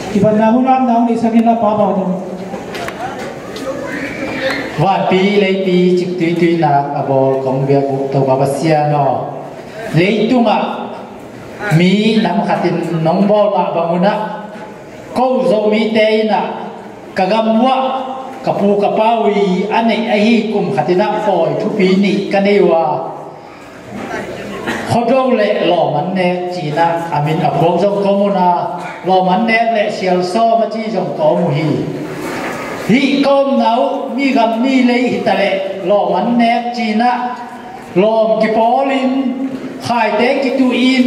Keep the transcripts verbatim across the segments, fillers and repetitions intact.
Kibatna hun lam nang ni sakin la pa pa dong. Vanpi leipi cik tuitui nak a bawl kong biak uh Topa Pasian aw, leitungah mi nam khatin nong bawl mah bangunah ko Zomite innah ka gam uah ka pu ka pa ui a neih ahi kum khatinah pawi thupi nih ka nei uh a, Khuado le lawm an nek cinah a min a phuak zong ka om uh a, lawm an nek le sialsawm a ci zong ka om uh hi. Hih ka omna uh mi gam mi lei hitaleh lawm an nek cinah lawm kipawlin khaite kituhin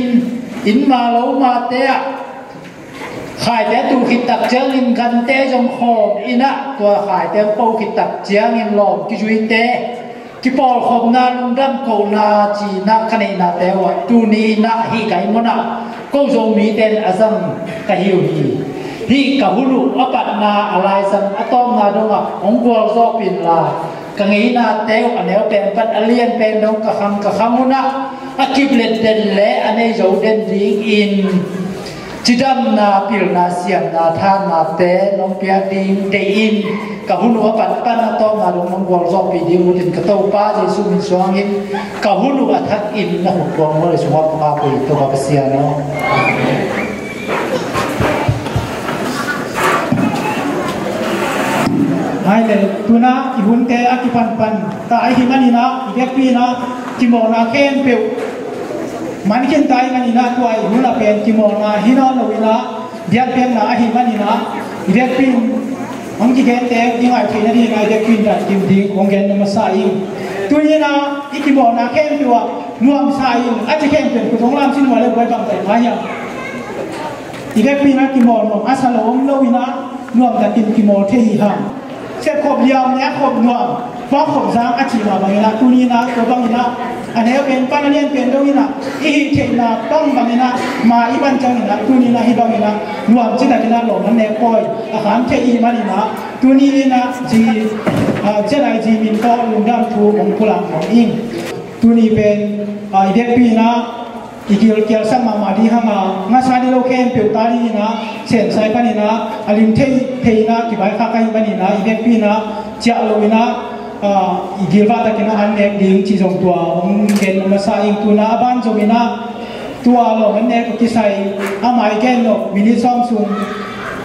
innma lomate ah khaite tuh khittak ciangin gante zong khawm innah tua khaite po khittak ciangin lawm kizuite kipawlkhopna lungdam kohna cinah ka neihnate uh ah tuni innah hih ka inn munah ko Zomite in a zang ka hi uh hi. Hih ka hun uh a patna a laizang a tawpna dongah hong gualzawhpih inla ka ngeinate uh a neu pen pan a lian pen dong ka khang ka khang unah a kip let den le a nei zo den dingin cidamna, pilna, siamna, thahatnate nong piak ding deihin ka hun uh a pat pan a tawpna dong nong gualzawhpih ding uh in ka Topa Jesuh min suangin ka hun uh a thakin na hukbuang mual sungah paka pui Topa Pasian aw. Hai le, tuna i hunte a kipanpan ta ahi maninah i vekpi inah kimawlna khempeuh man khin ta ahi maninah tua i hun a pen kimawlna hi nawn lo inah biakpiakna ahi maninah i vekpi in hong kigente i ngaih theih nadingah i vekpi in dan kim ding hong gen na masa ing. Tuninah i kimawlna khempeuh ah nuamsa in a ci khempeuh kut hong lam sin mawh le buai bang taih mai hiam? I vekpi inah kimawl nuam a sa lo om lo inah nuam takin kimawl thei hi hang. Sep khop liam ne a khop nuam, puak khop zang a cih mah banginah tuninah tua banginah a neu pen pan a lian pen donginah i hih theihna bang banginah ma i ban cianginah tuninah hih banginah nuam citakinah lawm an nek pawi a kham thei i maninah tuni inah zi, ah, celai zi min tawh lungdam thu hong pulak hong ing. Tuni pen, ah, i vekpi inah i gil kialsak mahmah ding hanga ngasa dih lo khempeuh ta dinginah sensai paninah a lim thei thei inah kivaikhak ahi paninah i vekpi inah ciah lo inah, ah, i gilvah takinah an nek ding cih zong tua hong gen masa ing. Tuna a ban zonginah tua lawm an nek kisai amah i gen nop minit sawm sung,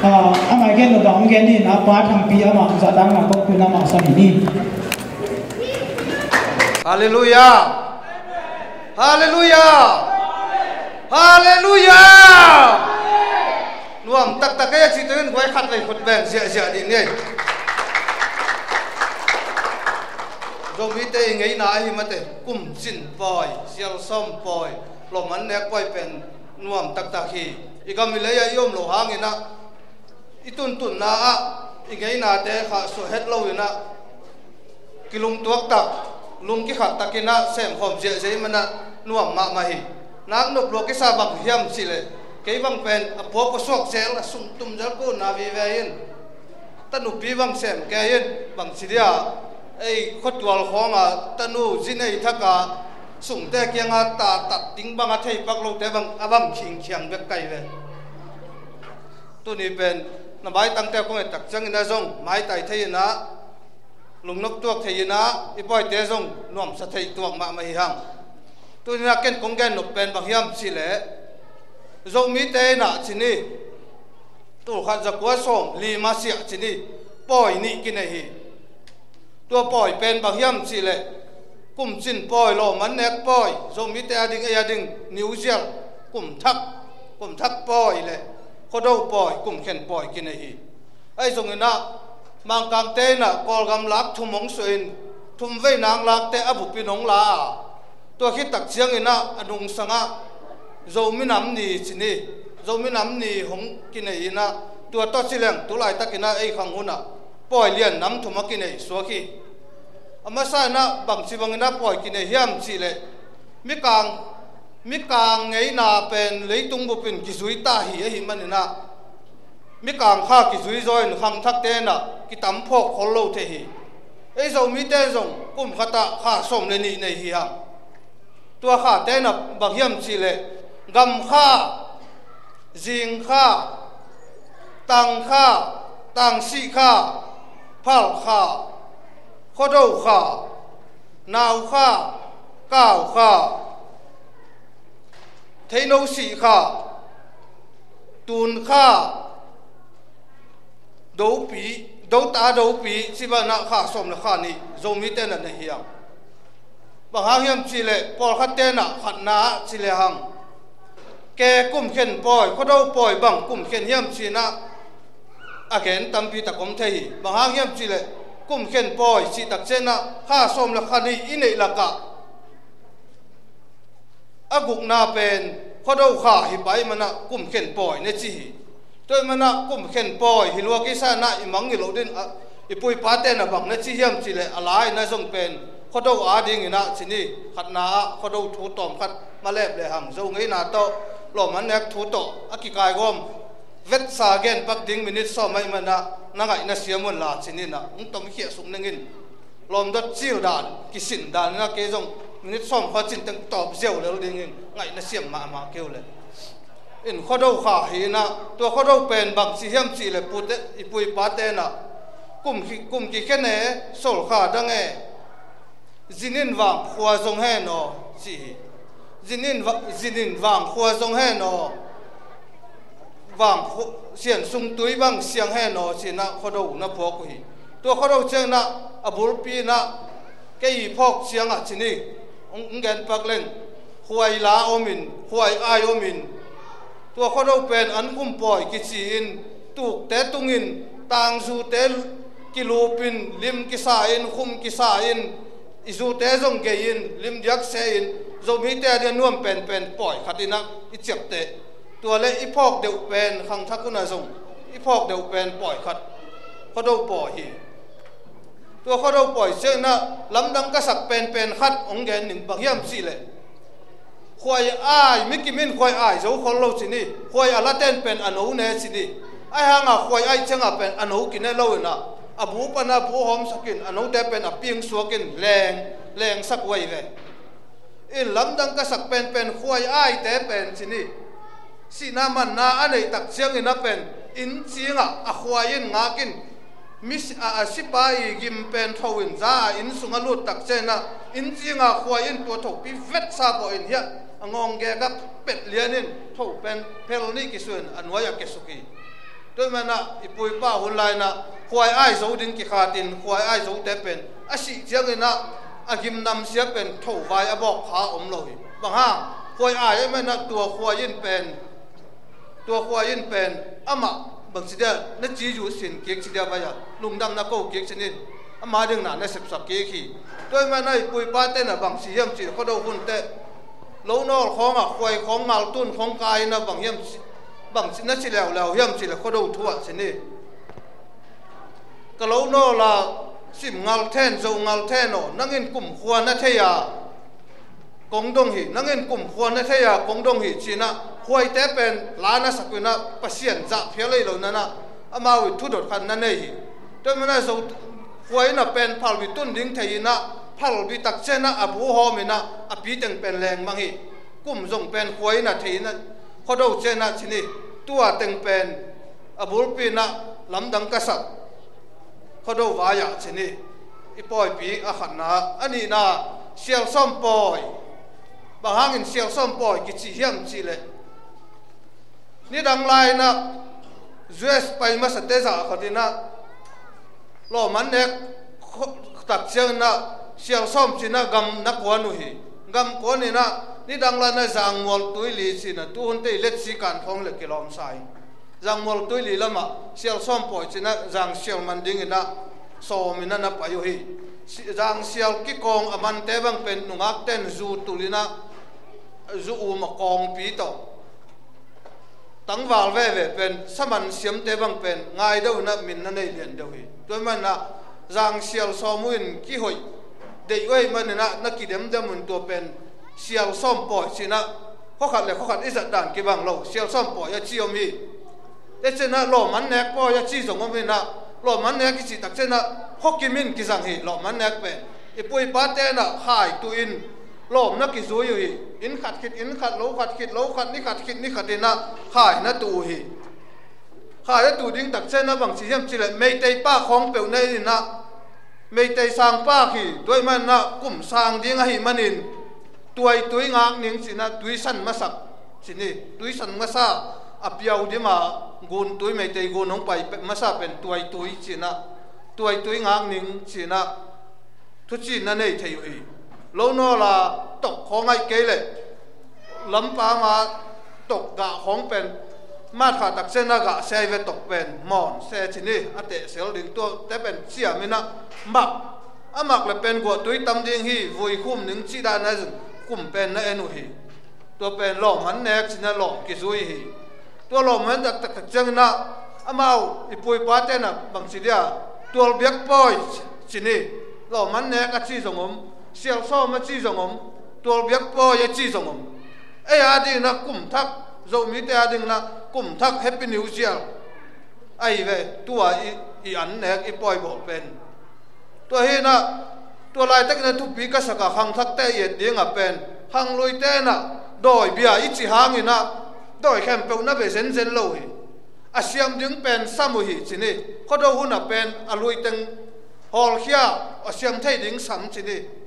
ah, amah i gen nop bang hong gen dinginah Pa Thangpi amah zahtakna kong tuna mah sa ni. Halleluiah. Halleluiah! Halleluiah! Nuam taktak ei a cih tengin guai khat vei khut beng ziahziah dih ni ei. Zomite i ngeina ahi mate kum cin pawi, sialsawm pawi, lawm an nek pawi pen nuam taktak hi. I gam i lei ah i om lo hanginah i tuntunna ah i ngeinate khahsuah het loinah kilungtuak tak, lungkikhat takinah semkhawm ziahziah i manah nuam mahmah hi. Nak nop lua kisa bang hiam cihleh kei bang pen a puak a suak zel a sungtum zel ko na vive in tanupi bang sem kei in bang ci dia ei khuatual khawnga tanu zinei thaka sungte kianga tatat ding bang a theipak lote bang a bang khingkhiang bek kai ve. Tuni pen na maitangte kong et tak ciangin a zong maitai thei inah lungnop tuak thei inah i pawite zong nuamsa thei tuak mahmah hi hang. Tuni inah ken kong gen nop pen bang hiam cihleh Zomite inah cini tulkhat zakua sawm lima siah cini pawi nih kinei hi. Tua pawi pen bang hiam cihleh kumcin pawi, lawm an nek pawi, Zomite a ding ei a ding New Year, kumthak, kumthak pawi le Khuado pawi, kumkhen pawi kinei hi. Ahi zonginah Mangkangte inah Kawlgam lak thum hong suahin thum vei nang lakte a bupin hong la a tua khittak cianginah a nungsangah Zomi Nam Ni cini Zomi Nam Ni hong kinei in ah, tua tawh ci leng tu laitakin ah ei khang hun ah pawi lian nam thum a kinei suak hi. A masa in ah bangci bangin ah pawi kinei hiam cih leh, mikang, mikang ngeina pen leitung bup in kizui ta hi ahih manin ah, mikang kha kizui zaw in khangthakte in ah kitam phawk khol lo thei hi. Ei Zomite zong kum khat ah kha sawm le nih nei hi hang. Tua khate in ah bang hiam cih leh, gam kha, zing kha, tang kha, tangsih kha, phal kha, khuado kha, nau kha, kau kha, theino sih kha, tun kha, dopi, dota dopi, cih bang in ah kha sawm le kha nih Zomite in ah nei hi hang. Bang hang hiam cih leh, pawlkhatte in ah khatna ah ci le hang, ke kum khen pawi, khuado pawi bang kum khen hiam ci in ah a gen tampi tak om thei hi. Bang hang hiam cih leh, kum khen pawi cih tak ciang in ah kha sawm le kha nih i neih lakah a gukna pen khuado kha hi pah ahih manin ah kum khen pawi na ci hi. Tua ahih manin ah kum khen pawi hi lua kisa in ah i mangngilh loh ding ah, i pu i pate in ah bang na ci hiam cih leh, a lai in ah zong pen khuado adingin ah ci ni, khatna ah khuado thu tawm khat ma lep le hang, Zo ngeina tawh, lawm an nek thu tawh a kikaigawm vetsa gen pak ding minit sawm ahih manin ah na ngaih na siam un la ci ni in ah, hong tomkhiah suk ning in. Lawmdot cil dan, kisin dan in ah kei zong minit sawm kha cin teng tawp ziau lel ding in, ngaih na siam mahmah kei uh leh. In khuado kha hi in ah, tua khuado pen bang ci hiam cih leh pute, i pu i pate in ah kum ki, kum kikhen e, sol kha dang e, zin in vang khua zong hen aw ci hi. Zin in va-, zin in vang khua zong hen aw. Vang khu-, sian sung tui bang siang hen aw ci in ah khuado na phuak uh hi. Tua khuado ciang in ah a bulpi in ah kei i phawk ciang ah ci ni, hong, hong gen pak leng, khuai la om in, khuai ai om in, tua khuado pen an kum pawi kici in, tukte tung in, tangzute kilup in, lim kisa in, khum kisa in, i zute zong gei in, lim diak se in, Zomite a dia nuam penpen pawi khat in ah i ciapteh. Tua leh i phawk deuh pen, khangthak hun ah zong i phawk deuh pen pawi khat, khuado pawi hi. Tua khuado pawi ciang in ah lamdang ka sak penpen khat hong gen ning, bang hiam cih leh, khuai ai, mi kim in khuai ai zo khol lo ci ni, khuai a laten pen a no ne ci ni. Ahih hang a khuai ai ciang a pen a no kine lo in ah, a bu pan a bu hawmsak in, a note pen a ping suak in leng, lengsak huai ve. In lamdang ka sak penpen khuai aite pen ci ni, sihna manna a neih tak ciang in ah pen inn cing ah a khuai in ngak in, mi si-, a, a sipa i gim pen tho in za a inn sung a lut tak ciang in ah, inn cing ah khuai in tua thopi vetsa pawh in hiah a ngawng gek ah pet lian in tho pen phel nih kisuk in a nuai ah kiasuk hi. Tua ahih manin ah i pu i pa hun lai in ah khuai ai zo ding kikhat in, khuai ai zote pen a sih ciang in ah a gim namsia pen tho vai a bawk kha om lo hi. Bang hang, khuai ai ahih manin ah tua khuai in pen, tua khuai in pen amah bang ci dia, na ci uh sin kik ci dia vai a, lungdamna ko kik ci ni in, ama ding na na sepsak kik hi. Tua ahih manin ah i pu i pate in ah bang ci hiam cih leh, khuado hun teh lo nawl khawng ah khuai khawng ngal tun khawng kai in ah bang hiam ci, bang ci na ci leuleu hiam cih leh, khuado thu ah ci ni, ka lo nawl a sim ngal then, zo ngal then aw, nang in kum khua na thei a kong dong hi, nang in kum khua na thei a kong dong hi ci in ah, khuaite pen la na sak uh in ah, Pasian zah phial hi lo in ah, amau in thudot khat na nei hi. Tua ahih manin ah zo, khuai in ah pen phalbi tun ding thei in ah, phalbi tak ciang in ah a bu hawm in ah, a pi teng pen lengmang hi. Kum zong pen khuai in ah thei in ah, khuado ciang in ah ci ni, tua teng pen a bulpi in ah lamdang ka sak khuado vai ah ci ni, i pawipi a khatna. A nihna, sialsawm pawi. Bang hangin sialsawm pawi kici hiam cih leh, nidang lai in ah U S pai masate zah khat in ah, lawm an nek kho-, tak ciang in ah, sialsawm ci in ah gam na kuan uh hi. Gam kuan in ah, nidang lai in ah Zangmual Tuili ci in ah, tuhun teh i letsi kan khawng leh kilawm sa hi. Zangmual Tuili lamah sialsawm pawi ci in ah, zang sial man ding in ah sawm in ah na pai uh hi. Si-, zang sial kikawng a mante bang pen nungakten zu tul in ah, zu um a kawngpi tawh tangval veve pen saman siamte bang pen ngai deuh inah min na nei lian deuh hi. Tua hi manah zang sial sawm uh in kihoih deih uh ahi maninah na kidemdem un tua pen sial sawm pawi cinah khua khat le khua khat i zat dan kibang lo, sial sawm pawi a ci om hi. Te cinah lawm an nek pawi a ci zong om inah lawm an nek i cih tak cinah khuakim in kizang hi. Lawm an nek pen i pu i pa tenah khai tu in lawm na kizui uh hi. Inn khat khit inn khat, lo khat khit lo khat, ni khat khit ni khat inah khai na tu uh hi. Khai a tu ding tak cianah bangci hiam cileh Meitei pa khawng peuh na inah Meitei sang pa hi. Tua hi manah kum sang ding ahi manin tuaitui ngak ning cinah tuisan masak cini, tuisan masa a piau dima gun tui, Meitei gun hong pai pe- masa pen tuaitui cinah, tuaitui ngak ning cinah thuci na nei thei uh hi. Lo nawla tok khawng aih kei leh lampanga tok gah khawng pen mat kha tak cianah gah se ahi ve, tok pen mawn se cini a tehsel ding, tuate pen ciam inah mak, a mak le pen guahtui tam ding hi, vui khum ning cih dan a zin kum pen na en uh hi. Tua pen lawm an nek cinah lawm kizui hi. Tua lawm an nek taktak cianginah amau i pu i pa tenah bangci dia tualbiak pawi cini, lawm an nek a ci zong om, sial sawm a ci zong om, tualbiak pawi a ci zong om. Ei a dinginah kum thak, Zomite a dinginah kum thak Happy New Year ahi ve, tua i, i an nek i pawi bawl pen. Tua hinah tua laitakin a thupi ka saka khangthakte i et dingah pen khangluite inah dawi bia i ci hanginah dawi khempeuh na be zenzen lo hi. A siam ding pen sam uh hi cini, khuado hunah pen a luiteng hawlkhia a siam thei ding sam cini.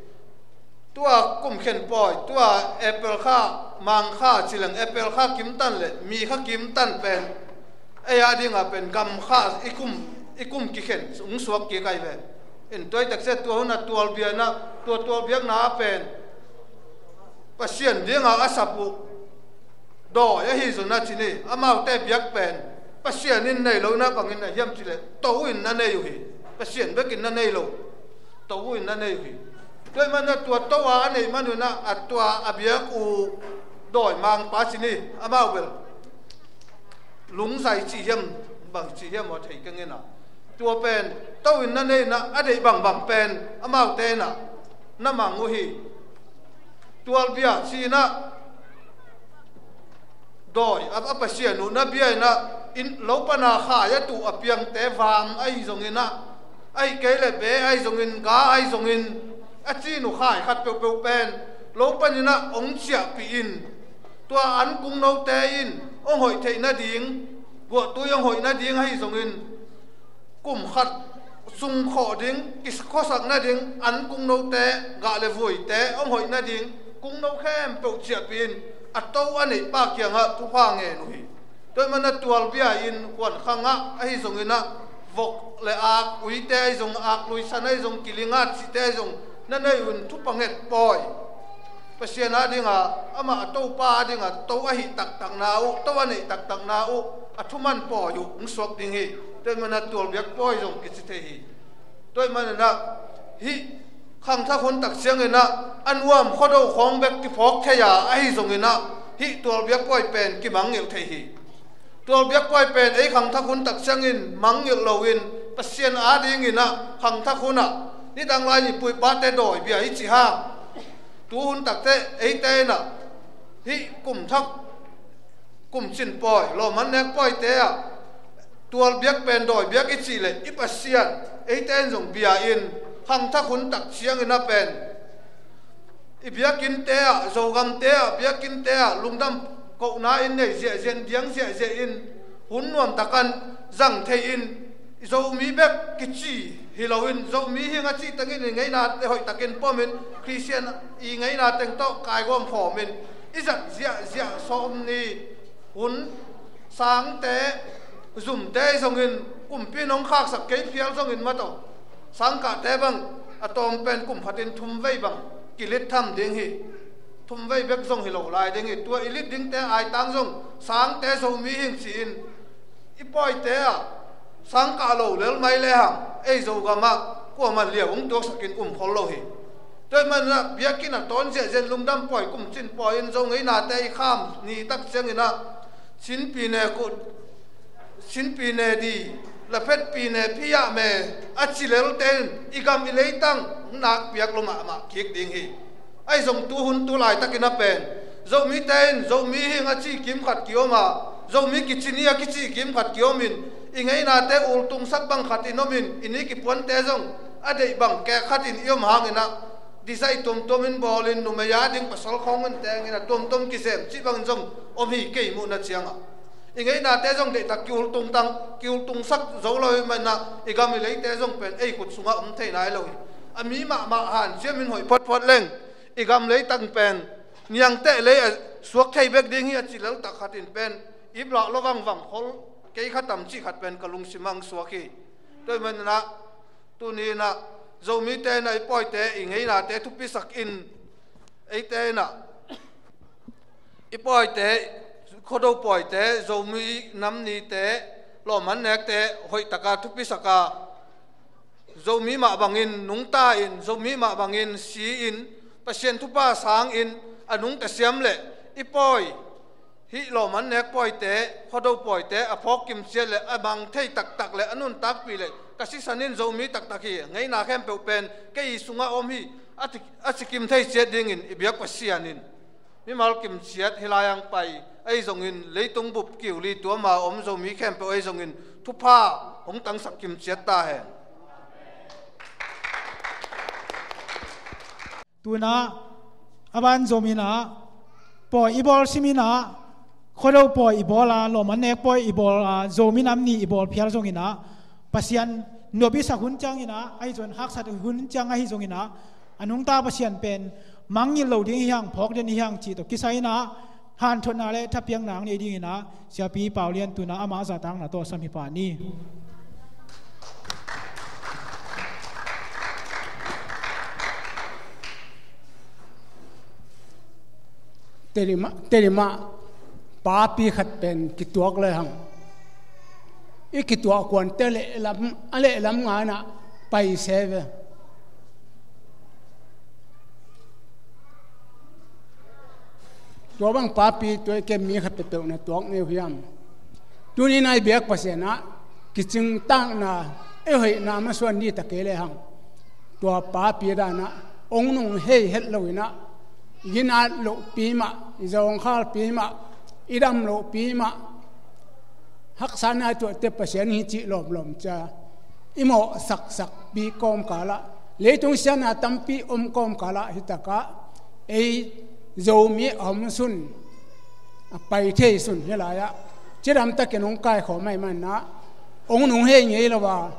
Tua kum khen pawi, tua April kha, Mang kha, cileng April kha kimtan le Mi kha kimtan pen ei a dingah pen gam kha i kum, i kum kikhen hong suak kik ahi ve. In tua i taksia tua hunah tualbiakna, tua tualbiakna ah pen Pasian dingah a sap uh dawi ahi zongin a cini, amaute biak pen Pasian in nei lo inah bangin a hiam cileh to in na nei uh hi. Pasian bekin na nei lo, to in na nei uh hi. Tua hi manah tua to a a neih manunah a tua a biak uh dawimangpa cini, amau bel lungzai cih hiam, bang cih hiam aw thei keng inah tua pen to in na nei inah a deih bangbang pen amaute inah na mang uh hi. Tualbia cinah dawi a, a Pasian uh na bia inah in lo pana khai a tuh a piangte vam ahi zonginah, ahi kei le be ahi zongin, ga ahi zongin a cin uh khai khat peuhpeuh pen lo paninah hong ciahpih in, tua an kungnote in hong hoih theih nading, guahtui hong hoih nading ahi zongin kum khat sung khawh ding, kikhuasak nading, an kungnote, gah le vuite hong hoih nading kungno khempeuh ciahpih in a to a neihpa kiangah thupha ngen uh hi. Tua hi manah tualbia in huankhangah ahi zonginah vok le ak, uite ahi zong, ak luisan ahi zong, kilingat cihte ahi zong na nei un thupha nget pawi. Pasian a dinga, amah a topa a dinga to ahi taktakna uh, to a neih taktakna uh a thuman pawi uh hong suak ding hi. Tua hi manah tualbiak pawi zong kici thei hi. Tua hi manah hih khangthak hun tak cianginah a nuam khuado khawng bek kiphawk thei a, ahi zonginah hih tualbiak pawi pen kimangngilh thei hi. Tualbiak pawi pen ei khangthak hun tak ciangin mangngilh loin Pasian a dinginah khangthak hunah nidang lai i pu i pate dawi bia i cih hang, tu hun takte eite inah hih kum thak, kum cin pawi, lawm an nek pawite ah tualbiak pen dawi biak i cih leh i Pasian eite in zong bia in khangthak hun tak ciangin a pen i biakinnte ah, Zogamte ah, biakinnte ah lungdam kohna in nei ziahziah in, diang ziahziah in, hun nuamtak an zang thei in, i Zomi bek kici hi loin, Zomi hing a cih tengin i ngeina hoihtakin pom in, Khristian i ngeina teng tawh kaigawm khawm in, i zat ziahziah sawm ni hun sangte, zumte zongin kumpi in hong khaksak kei phial zongin mataw, sangkahte bang a tawm pen kum khatin thum vei bang kilit tham ding hi. Thum vei bek zong hi lo lai ding hi. Tua i lit dingte aitang zong sangte Zomi hing ci-in i pawite ah sangkah lo lel mai lehang ei Zogam ah kuaman liau hong tuaksakin um khol lo hi. Tua hi manah biakinn a tawn ziahziah in lungdam pawi, kum cin pawi in Zo ngeinate i kham ni tak ciangin ah Chin pi ne kut, Chin pi ne di, laphet pi ne phi ah me, a ci lelte in i gam i leitang nakpiak lo mahmah kik ding hi. Ahi zong tuhun tu laitakin a pen Zomite in Zomi hing a ci kim khat kiom a, Zomi kici ni a kici kim khat kiomin, i ngeinate ultungsak bang khat in omin, i ni kipuante zong a deih bang kek khatin i om hangin ah, design tuamtuam in bawlin, numei a ding pasal khawng in tengin a tuamtuam kizem cih bangin zong om hi kei muhna ciangah. I ngeinate zong deihtak kiultung tang, kiultungsak zo lo i manah i gam i leite zong pen ei khut sungah om thei nai lo hi. A mi mahmah hanciamin hoih photphot leng i gam leitang pen niangteh lei a suak thei bek ding hi a ci leltak khatin pen iplah lo vangvang khol kei kha tam cih khat pen ka lungsim ang suak hi. Tua i manah tuni inah Zomite inah i pawite i ngeinate thupisak in, eite inah i pawite, Khuado pawite, Zomi nam nite, lawm an nekte hoihtaka thupisaka, Zomi mah bangin nungta in, Zomi mah bangin si in, Pasian thupha sangin a nungta siam le i pawi, hih lawm an nek pawite, Khuado pawite a phawk kimciat le a mang thei taktak le a nuntakpih le ka sisan in Zomi taktak hi, ngeina khempeuh pen kei sungah om hi, a ci, a cikim thei ciat dingin i biak Pasian in mimal kimciat hih lai ang pai, ahi zongin leitung bup kiuli tuama om Zomi khempeuh ahi zongin thupha hong tangsak kimciat ta hen. Tuna a ban Zomi inah pawi i bawl siminah, Khuado pawi i bawl a, lawm an nek pawi i bawl a, Zomi nam ni i bawl phial zonginah Pasian nop i sak hun cianginah, ahi zong haksat hun ciang ahi zonginah, a nungta Pasian pen mangngilh lo ding hi hang, phawk den hi hang cih tawh kisai inah hanthotna le thapiakna ang nei dinginah Siapi Pau Lian tuna amah zahtakna tawh sam hi pah ni. Tedim ah, Tedim ah papi khat pen kituak le hang. I kituak kuante lehlam, a lehlam ngainah pai se ve. Tua bang papi tua i kem mi khat peuhpeuh na tuak ngei uh hiam? Tuni inah i biak Pasian ah kicingtakna, ei hoihna masuan dih ta kei le hang. Tua papi danah ong nung hei het lo inah, i ginat lohpi mah, i zawngkhalpi mah, i dam lohpi mah, haksa nai tuahte Pasian hi cih lawmlawm cia i mawhsaksakpi kawmkalah, leitung siatna tampi om kawmkalah hitakah ei Zomi a om sun, a pai thei sun hi lai-ah cidamtakin hong kaikhawm ahih manah, hong nunghei ngei lo a,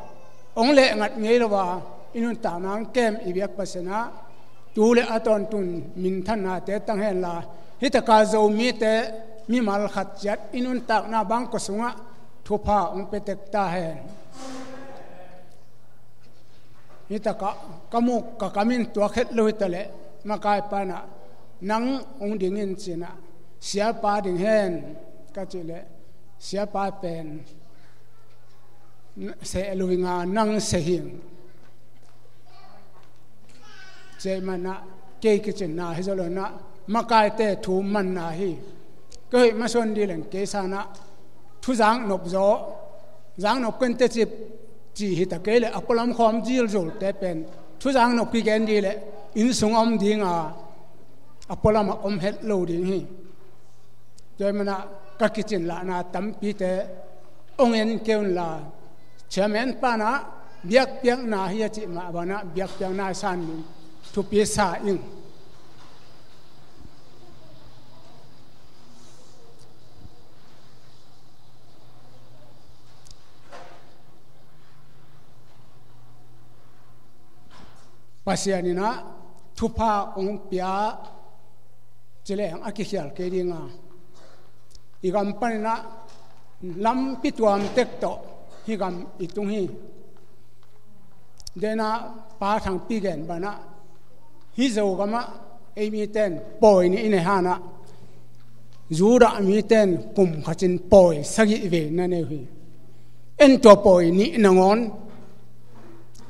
hong lehngat ngei lo a, i nuntakna hong kem i biak Pasian ah tu le a tawntung minthannate tang henla, hitaka Zomite mimal khat ciat i nuntakna bangkua sungah thupha hong pia tek ta hen. Hitakah ka muk ka kamin tuak het lo hitaleh, makai panah nang hong ding in cinah, siapa ding hen ka cihleh, siapa pen seh lo inga nang seh hing. Cei manah kei kicinna hi zo lo inah, makaite thu manna hi. Kei hoih masuan dih leng kei sanah thuzang nop zaw, zang nop kente cip ci hi ta kei leh a pualam khawm zilzulte pen thuzang nop kigen dih leh inn sung a om dinga, a pualamah om het lo ding hi. Tua hi manah ka kicin lahna tampite hong en kei unla, chairman panah biakpiakna hi a cih mah banah biakpiakna i san ding thupi sa ing. Pasian inah thupha hong pia cileng a kikhial kei dinga, i gam paninah lampi tuam tek tawh hih gam i tung hi. Denah Pa Thangpi gen banah hih Zogamah ei miten pawi nih i nei hanah, Judah miten kum khatin pawi sagih vei na nei uh hi. En tua pawi nih nangawn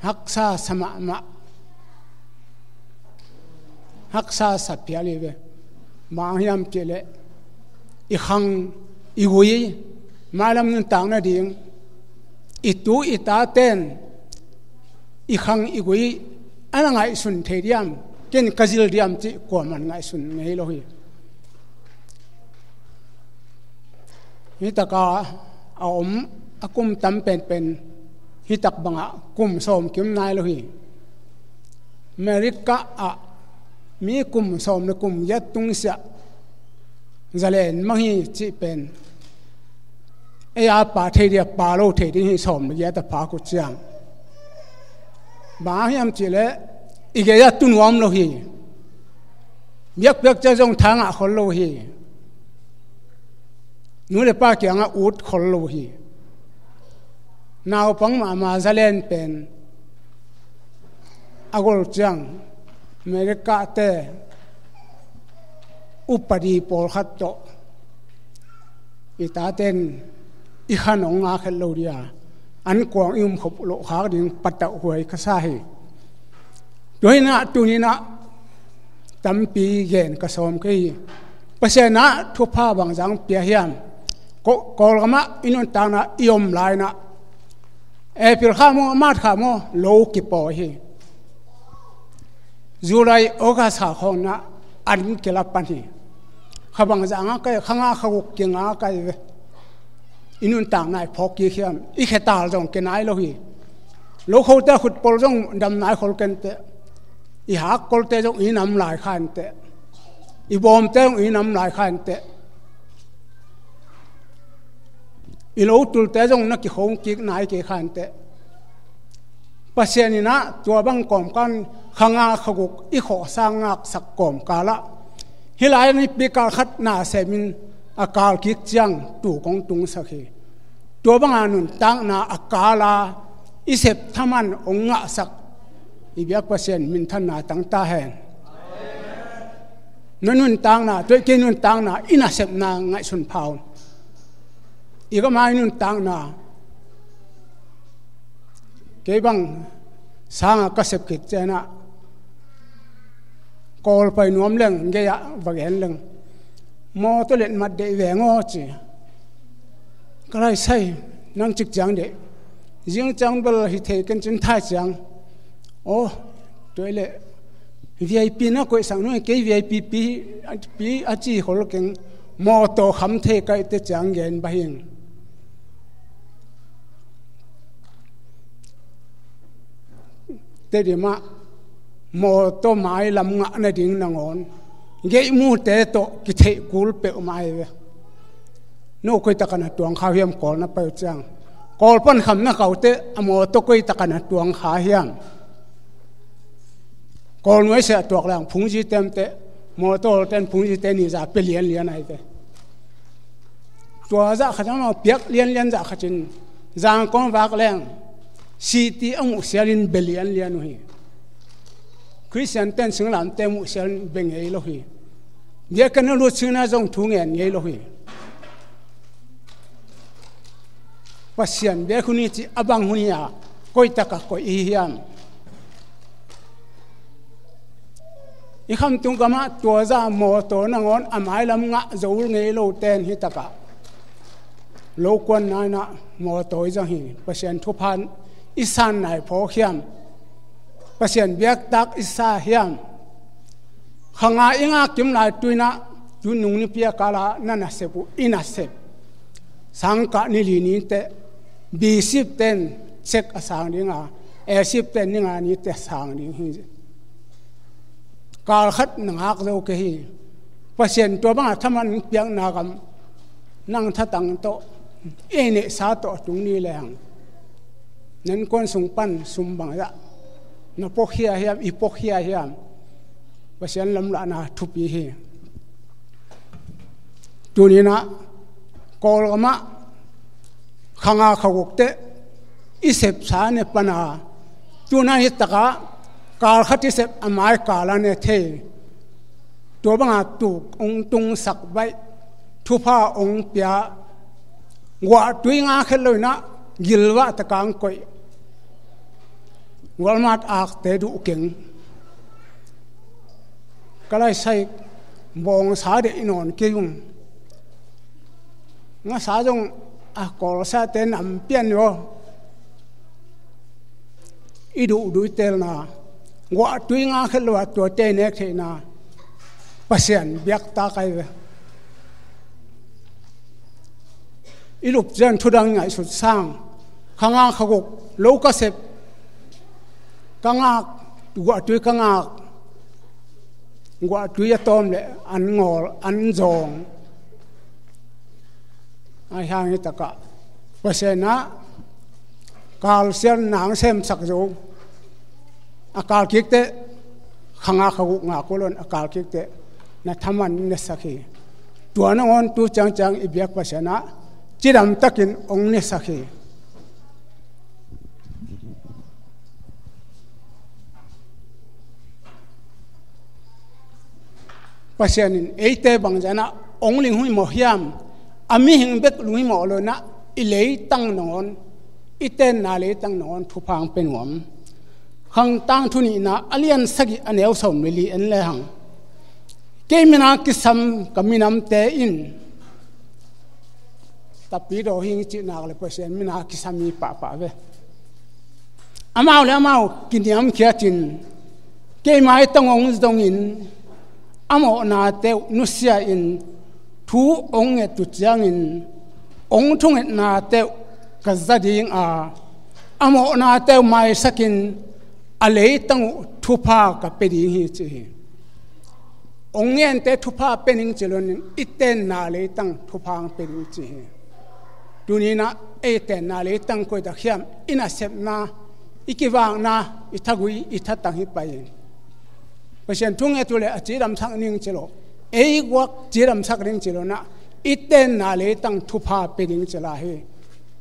haksa sa mahmah, haksa sa phial hi ve. Bang hiam cihleh i khang i gui, mailam nuntak nading, i tu i taten i khang i gui a na ngaihsun thei diam, ken ka zil diam cih kuaman ngaihsun ngei lo hi. Hi taka a om a kum tam penpen hi tak bangah kum sawm kim nai lo hi. America ah mi kum sawm le kum giat tungsiah zalen mang hi cih pen ei a pa thei dia pa lo thei ding hi, sawm le giat a phak uh ciang. Bang hiam cihleh i gei a tu nuam lo hi. Biakpiak cia zong thangah khol lo hi. Nu le pa kiangah ut khol lo hi. Naupang mahmah zalen pen a gol ciang America te upadi pawlkhat tawh i taten i khan hong ngak het lo dia, an kuang i um khop loh khak ding patauh huai ka sa hi. Tua hinah tuninah tampi gen ka sawm kei hi. Pasian ah thupha bangzang pia hiam? Ko-, Kawlgamah i nuntakna i om lainah April kha maw, March kha maw, lo kipawi hi. July, August kha khawngah an kila pan hi. Kha bangzah nga kai, kha nga kha guk kinga kai ve. I nuntakna i phawk kik hiam? I khetal zong kinai lo hi. Lokhote khutpol zong dam nai khol kenteh. I hakkolte zong i nam lai kha inteh. I bawmte zong i nam lai kha inteh. I lo tulte zong na kikhong kik nai kei kha inteh. Pasian inah tua bang kawmkal, kha nga kha guk i khawhsa ngaksak kawmkalah hih lai nipi kal khat na semin a kal kik ciang tuu kong tungsak hi. Tua banga nuntakna a kala i sep thaman hong ngahsak i biak Pasian minthanna tang ta hen. Na nuntakna, tua kei nuntakna, i nasepna ngaihsun pha un. I gama i nuntakna, kei bang sanga ka sep khit cianah Kawlpai nuam leng, gei-ah va gen leng, mawtaw letmat deih veng aw ci. Ka laisai, nang cik ciang deih. Zing ciang bel hi thei ken cin thai ciang. Aw, tua leh V I P na koihsak nuai, kei V I P pi, pi a ci khol keng, mawtaw kham thei kaihte ciang gen bahing. Tedim ah mawtaw mailam ngah nading nangawn geihmute tawh kitheih kul peuhmah hi ve. No koi takah na tuang kha hiam Kawl na pai uh ciang? Kawl pan kham na kaute a mawtaw koi takah na tuang kha hiam? Kawl nuaisiah tuak leng phungzi temte, mawtaw ten phungzi te ni za pe lianlian ahi ve. Tua zah khat amau piak lianlian zah khat in Zangkong vak leng city a muh sialin be lianlian uh hi. Khristian ten singlamte muh sialin be ngei lo hi. Biakinn a lut singna zong thu ngen ngei lo hi. Pasian biak hun hi ci a bang hun hi a, koi takah koih i hi hiam? I khamtung gamah tua zah mawtaw nangawn a mailam ngah zo ngei lo ten hi takah lo kuan nainah mawtaw i zang hi. Pasian thupha i san nai phawk hiam? Pasian biaktak i sa hiam? Kha nga i ngak kim lai tuinah tu nung nipi a kala na nasep uh, i nasep sangkah ni li ni teh, B ship ten sek a sang dinga, A ship ten ni nga ni teh sang ding hi. Kal khat na ngak zo kei hi. Pasian tua banga thaman piakna gam nang thatang tawh, ei neihsa tawh a tung ni lehang, nan kuan sung pan sum bangzah na pawkhia hiam, i pawkhia hiam? Pasian lamlahna thupi hi. Tuninah Kawlgamah kha nga kha guk teh i sepsa ne pana, tuna hi takah kal khat i sep a mai kala ne thei. Tua banga tuu hong tungsak baih, thupha hong pia, guahtui ngak het loinah gilvah takah hong koih. Walmart akte duh keng. Ka laisai, bawngsa deih nawn kei ung. Ngasa zong a kawlsate nam pian aw. I duhduh i telna, guahtui ngak het lo a tuate i nek theihna, Pasian biaktak ahi ve. I lup ciang thudang i ngaihsut sang, kha nga kha guk, lo ka sep, ka ngak, guahtui ka ngak, guahtui a tawm le an ngawl, an zawng. Ahi hang hi takah Pasian ah kalsial nang semsak zo. A kal kik teh kha nga kha guk ngak uh lo in, a kal kik teh na thaman nesak hi. Tua nangawn tu ciangciang i biak Pasian ah cidam takin hong nesak hi. Pasian in eite bangzah in ah hong lunghimawh hiam? A mihing bek lunghimawh lo in ah, i leitang nangawn, i tenna leitang nangawn thupha hong pia nuam. Khang Tangthu Nihna a lian sagih a neu sawm le li en lehang, kei min a kisam ka minamte in, Tapidaw hing cih nak le Pasian min a kisam hi pahpah ve. Amau le amau kiniamkhiat in, keima i tang hong zongin, a mawhnate uh nusia in, thu hong nget uh ciangin, hong thungetnate uh ka za ding a, a mawhnate uh maisakin, a leitang uh thupha ka pia ding hi, ci hi. Hong ngente thupha pia ning ci lo in, i tenna leitang thupha hong pia ding ci hi. Tuni in ah ei tenna leitang koi tak hiam? I nasepna, i kivakna, i thagui, i thatang hi pai in. Pasian thunget uh le a cidamsak ning ci lo, ei guak cidamsak ning ci lo in ah, i tenna leitang thupha pia ding ci lai hi.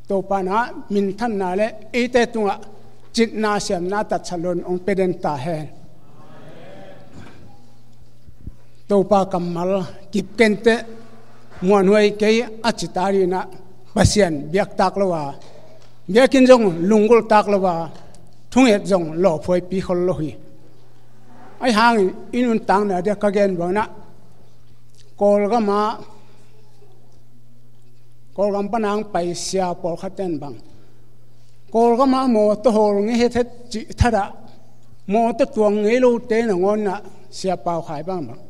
Topa in ah minthanna le eite tungah citna siamna tatsat lo in hong pia den ta hen. Topa kammal kip kenteh, muanhuai kei a ci ta ding in ah, Pasian biaktak lo a, biakinn zong lunggulhtak lo a, thunget zong lawphuaipi khol lo hi. Ahi hangin i nuntakna dia ka gen bang in ah, Kawlgam ah, Kawlgam pan a hong pai sia pawlkhat ten bang, Kawlgam ah mawtaw hawl ngei hethet cih thatah, mawtaw tuang ngei lote nangawn ah, Sia Pau Khai bang bang,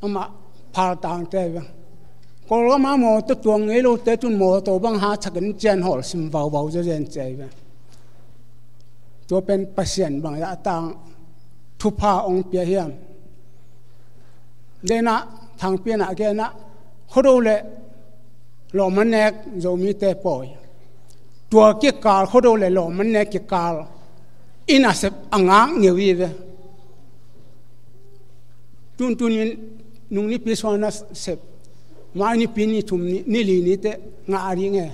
amah Phaltangte bang, Kawlgam ah mawtaw tuang ngei lote tun mawtaw bang ha thakin cian hawl sim vauvau zazen ci hi ve. Tua pen Pasian bangzah a tang thupha hong pia hiam? Dena Thangpi in ah gen ah, Khuado le lawmman nek Zomite pawi. Tua kikal, Khuado le lawmman nek kikal, i nasep a ngak ngeu hi ve. Tuntun in nung nipi suan nasep, mai nipi ni thum ni, ni li ni teh ngah a ding e.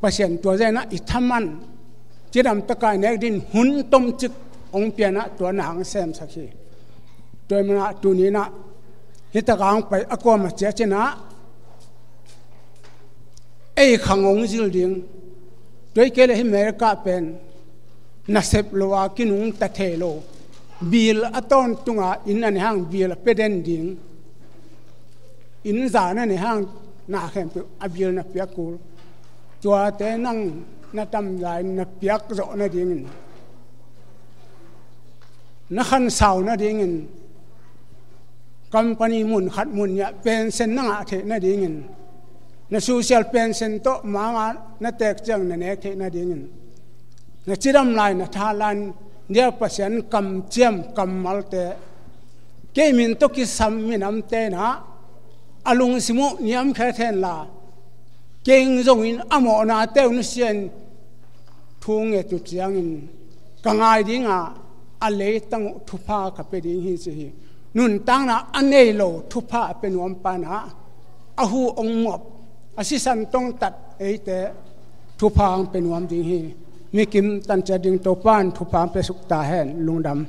Pasian tua zen ah i thaman cidam taka i nek ding hun tomcik hong pia in ah tua na hong semsak hi. Tua ahih manin ah tuni in ah hih tak a hong pai a kuamah ciat in ah ei khang hong zil ding. Tua hi kei leh hih America pen nasep lo a kinungta thei lo, bill a tawntung a inn a ne hang bill a pia den ding. Inn za na ne hang na khempeuh a bill na piak kul. Tuate nang na tamzai na piak zawh nadingin, na khansau nadingin, company mun khat mun nih ah pension na ngah theih nadingin, na social pension tawh mama na tek ciang na nek theih nadingin, na cidam lai, na tha lai in, dia Pasian kamciam kammalte, kei min tawh kisam minamte in ah a lungsim uh niamkhiat hen la, kei zongin a mawhnate uh nusia in, thu nget uh ciangin ka ngai ding a, a leitang uh thupha ka pia ding hi, ci hi. Nuntakna a nei lo thupha a pia nuam pa in ah, a hu hong muap, a sisan tongtat eite thupha hong pia nuam ding hi. Mi kim tan ciat ding Topa in thupha hong pia suk ta hen. Lungdam.